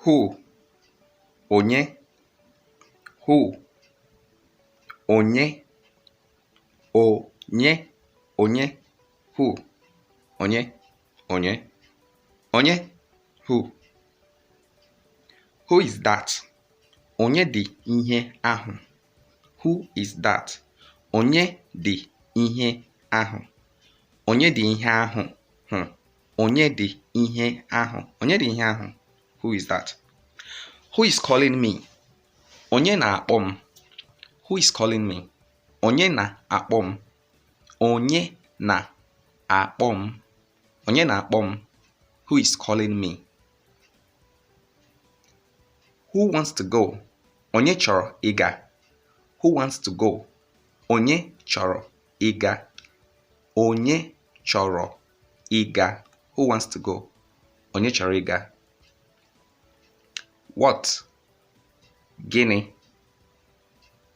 Who? Onye. Who? Onye. Onye. Onye. Who? Onye. Onye. Onye. Who? Who is that? Onye dị ihe ahụ? Who is that? Onye dị ihe ahụ? Onye dị ihe ahụ? Hmm. Onye dị ihe ahụ? Onye dị ihe ahụ? Who is that? Who is calling me? Onye na-akpọ m? Who is calling me? Onye na-akpọ m? Onye na-akpọ m? Onye na-akpọ m? Who is calling me? Who wants to go? Onye chọrọ ịga? Who wants to go? Onye chọrọ ịga? Onye chọrọ ịga? Who wants to go? Onye chọrọ ịga? What? Gịnị?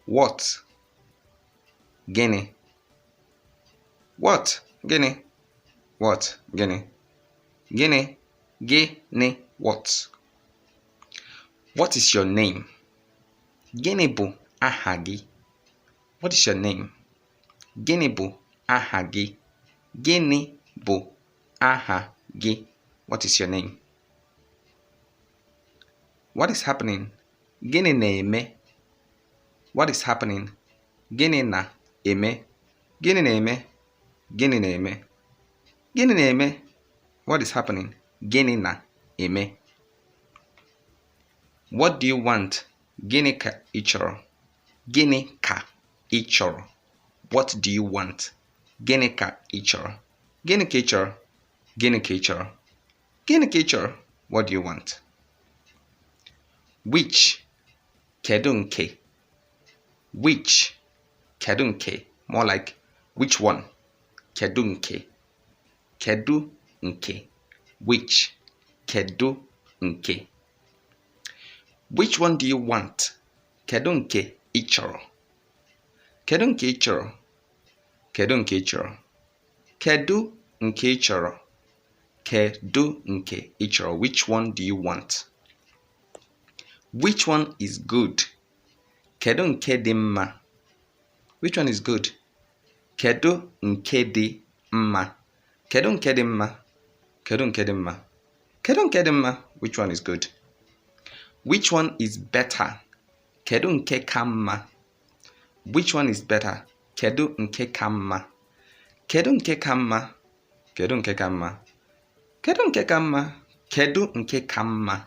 What? Gịnị? What? Gịnị? What? Gịnị? Gịnị? Gịnị? What? What is your name? Gịnị bụ aha gị? What is your name? Gịnị bụ aha gị? Gịnị bụ aha gị? What is your name? What is happening? Gịnị na-eme? What is happening? Gịnị na-eme? Gịnị na-eme? Gịnị na-eme? Gịnị na-eme? What is happening? Gịnị na-eme? What do you want? Gịnị ka ị chọrọ? Gịnị ka ị chọrọ? What do you want? Gịnị ka ị chọrọ? Gịnị ka ị chọrọ? Gịnị ka ị chọrọ? Gịnị ka ị chọrọ? What do you want? Which? Kedu nke? Which? Kedu nke? More like, which one? Kedu nke? Kedu nke? Which? Kedu nke? Which one do you want? Kedu nke ị chọrọ? Kedu nke ị chọrọ? Kedu nke ị chọrọ? Kedu nke ị chọrọ? Kedu nke ị chọrọ? Which one do you want? Which one is good? Kedu nke dị mma? Which one is good? Kedu nke dị mma? Kedu nke dị mma? Kedu nke dị mma? Kedu nke dị mma? Which one is good? Which one is better? Kedu nke ka mma? Which one is better? Kedu nke ka mma? Kedu nke ka mma? Kedu nke ka mma? Kedu nke ka mma? Kedu nke ka mma?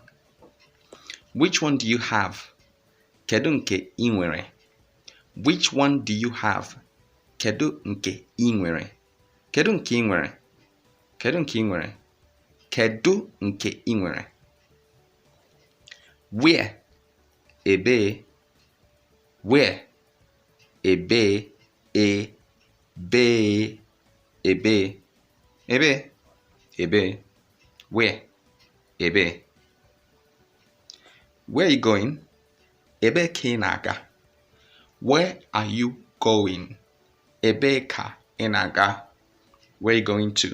Which one do you have? Kedu nke ị nwere? Which one do you have? Kedu nke ị nwere? Kedu nke ị nwere? Kedu nke ị nwere? Kedu nke ị nwere? Where? Ebee. Where? Ebee. Ebee. Ebee. Ebee. Ebee. Where? Ebee. Where are you going? Ebee ka ị na-aga? Where are you going? Ebee ka ị na-aga? Where are you going to?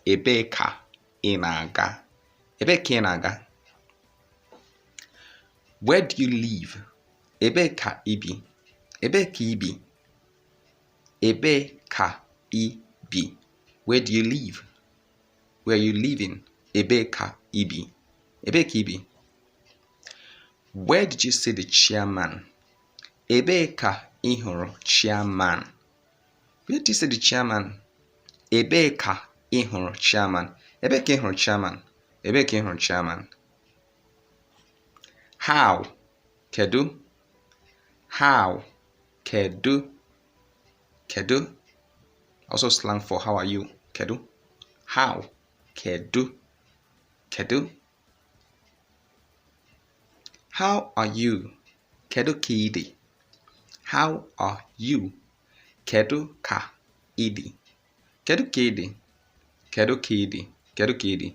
Ebee ka ị na-aga? Ebee ka ị na-aga? Where do you live? Ebee ka ị bi? Ebee ka ị bi? Ebee ka ị bi? Where do you live? Where are you living? Ebee ka ị bi? Ebee ka ị bi? Where did you see the chairman? Ebee ka ị hụrụ chairman? Where did you see the chairman? Ebee ka ị hụrụ chairman? Ebee ka ị hụrụ chairman? Ebee ka ị hụrụ chairman? How? Kedu? How? Kedu? Kedu? Also slang for how are you? Kedu? How? Kedu? Kedu? How are you? Kedu ka ị dị? How are you? Kedu ka ị dị? Kedu ka ị dị? Kedu ka ị dị? Kedu ka ị dị?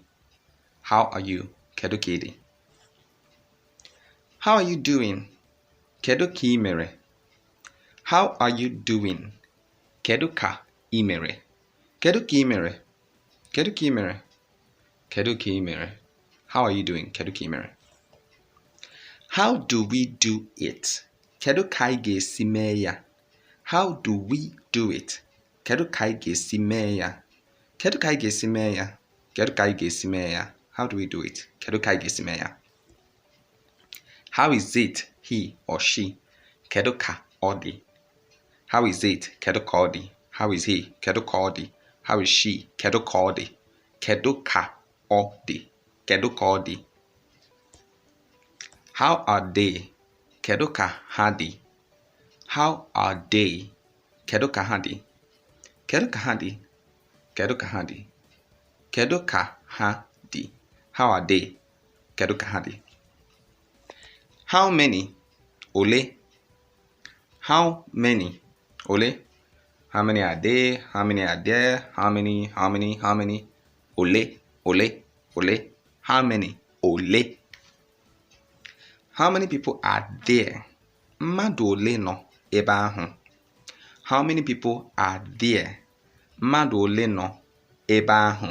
How are you? Kedu ka ị dị? How are you doing? Kedu ka ị mere? How are you doing? Kedu ka ị mere? Kedu ka ị mere? Kedu ka ị mere? Kedu ka ị mere? How are you doing? Kedu ka ị mere? How do we do it? Kedu ka anyị ga-esi mee ya? How do we do it? Kedu ka anyị ga-esi mee ya? Kedu ka anyị ga-esi mee ya? Kedu ka anyị ga-esi mee ya? How do we do it? Kedu ka anyị ga-esi mee ya? How is it he or she? Kedu ka ọ dị? How is it? Kedu ka ọ dị? How is he? Kedu ka ọ dị? How is she? Kedu ka ọ dị? Kedu ka ọ dị? Kedu ka ọ dị? How are they? Kedu ka ha dị? How are they? Kedu ka ha dị? Kedu ka ha dị? Kedu ka ha dị? Kedu ka ha dị? How are they? Kedu ka ha dị? How many? Ole. How many? Ole. How many are there? How many are there? How many? How many? How many? Ole. Ole. Ole. How many? Ole. How many people are there? Mmadụ ole nọ ebe ahụ? How many people are there? Mmadụ ole nọ ebe ahụ?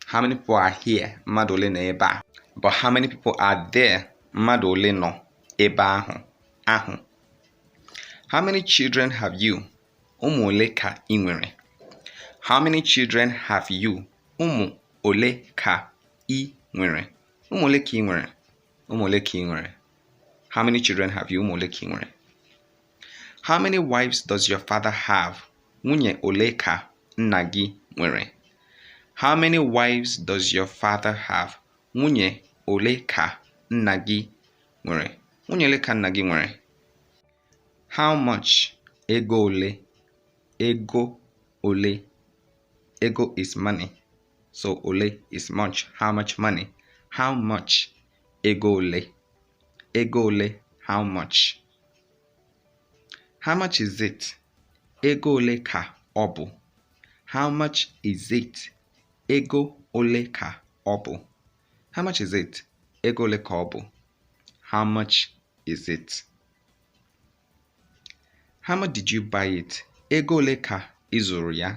How many people are here? Mmadụ ole nọ ebe a? But how many people are there? Mmadụ ole nọ ebe ahụ? Ahụ. How many children have you? Ụmụ ole ka ị nwere? How many children have you? Ụmụ ole ka ị nwere? Ụmụ ole ka ị nwere? Ụmụ ole ka ị nwere? How many children have you? Ụmụ ole ka ị nwere? How many wives does your father have? Nwunye ole ka nna gị nwere? How many wives does your father have? Nwunye ole ka nna gị nwere? Nwunye ole ka nna gị nwere? How much? Ego ole. Ego ole. Ego is money. So ole is much. How much money? How much? Ego ole. Ego ole. How much? How much is it? Ego ole ka ọ bụ? How much is it? Ego ole ka ọ bụ? How much is it? Ego ole ka ọ bụ? How much is it? How much did you buy it? Ego ole ka ị zụrụ ya?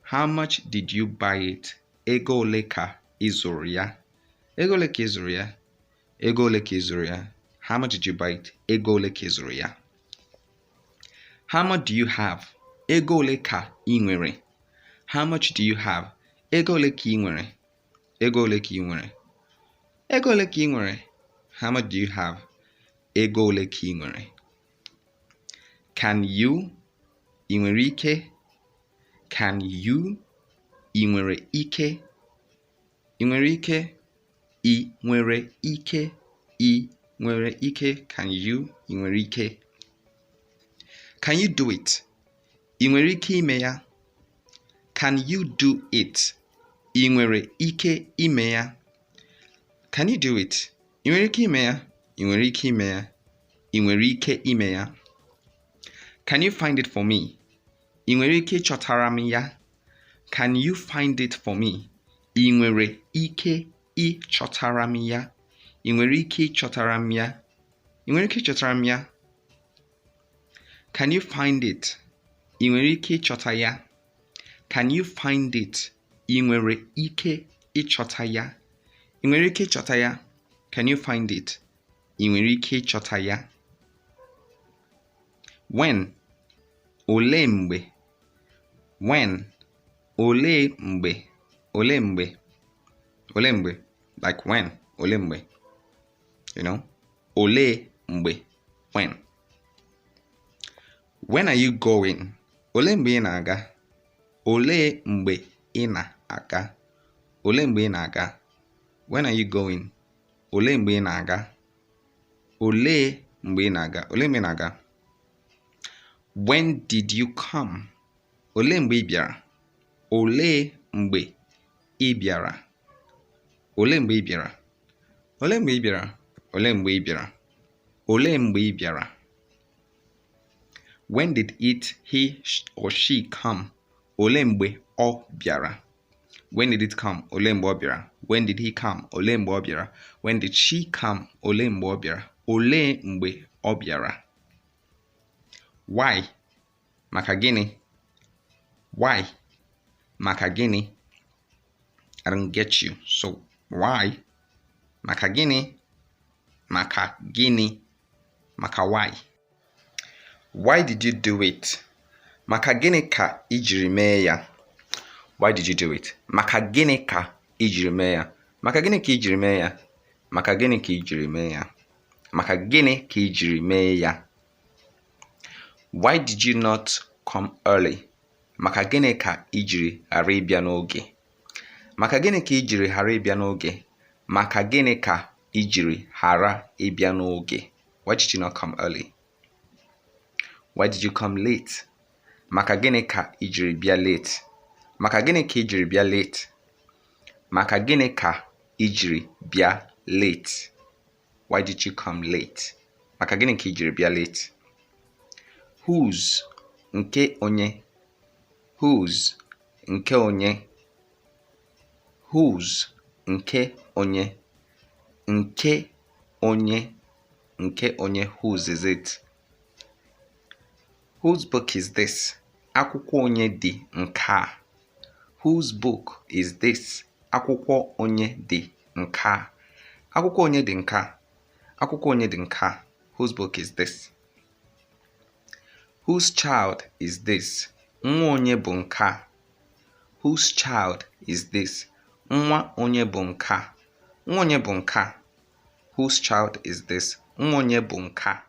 How much did you buy it? Ego ole ka ị zụrụ ya? Ego ole ka ị zụrụ ya? Ego ole ka ị zụrụ ya? How much did you buy it? Ego ole ka ị zụrụ ya? How much do you have? Ego ole ka ị nwere? How much do you have? Ego ole ka ị nwere? Ego ole ka ị nwere? Ego ole ka ị nwere? How much do you have? Ego ole ka ị nwere? Can you? Ị nwere ike? Can you? Ị nwere ike? Ị nwere ike? Ị nwere ike? Ị nwere ike? Can you? Ị nwere ike? Can you do it? Ị nwere ike ime ya? Can you do it? Ị nwere ike ime ya? Can you do it? Ị nwere ike ime ya? Ị nwere ike ime ya? Ị nwere ike ime ya? Can you find it for me? Ị nwere ike ịchọtara m ya? Can you find it for me? Ị nwere ike ịchọtara m ya? Ị nwere ike ịchọtara m ya? Ị nwere ike ịchọtara m ya? Can you find it? Ị nwere ike ịchọta ya? Can you find it? Ị nwere ike ịchọta ya? Ị nwere ike ịchọta ya? Can you find it? Ị nwere ike ịchọta ya? When? Olee mgbe? When? Olee mgbe? Olee mgbe? Olee mgbe? Like when? Olee mgbe? You know? Olee mgbe? When? When are you going? Olee mgbe ị na-aga? Olee mgbe ị na-aga? Olee mgbe ị na-aga? When are you going? Olee mgbe ị na-aga? Olee mgbe ị na-aga? Olee mgbe ị na-aga? When did you come? Olee mgbe ị bịara? Olee mgbe ị bịara? Olee mgbe ị bịara? Olee mgbe ị bịara? Olee mgbe ị bịara? Olee mgbe ị bịara? When did it, he or she come? Olee mgbe ọ bịara? When did it come? Olee mgbe ọ bịara? When did he come? Olee mgbe ọ bịara? When did she come? Olee mgbe ọ bịara? Olee mgbe ọ bịara? Why? Maka gịnị? Why? Maka gịnị? I don't get you. So why? Maka gịnị? Maka gịnị? Maka gịnị? Maka why. Why did you do it? Maka gịnị ka i jiri mee ya? Why did you do it? Maka gịnị ka i jiri mee ya? Maka gịnị ka i jiri mee ya? Maka gịnị ka i jiri mee ya? Maka gịnị ka i jiri mee ya? Why did you not come early? Maka gịnị ka i jiri ghara ịbịa n'oge? Maka gịnị ka i jiri ghara ịbịa n'oge? Maka gịnị ka i jiri ghara ịbịa n'oge? Why did you not come early? Why did you come late? Maka gịnị ka i jiri bịa late? Maka gịnị ka i jiri bịa late? Maka gịnị ka i jiri bịa late? Why did you come late? Maka gịnị ka i jiri bịa late? Whose, nke onye. Whose, nke onye. Whose, nke onye. Nke onye. Nke onye. Whose is it? Whose book is this? Akwụkwọ onye dị nke a. Whose book is this? Akwụkwọ onye dị nke a. Akwụkwọ onye dị nke a. Akwụkwọ onye dị nke a. Whose book is this? Whose child is this? Nwa onye bụ nke a. Whose child is this? Nwa onye bụ nke a. Nwa onye bụ nke a. Whose child is this? Nwa onye bụ nke a.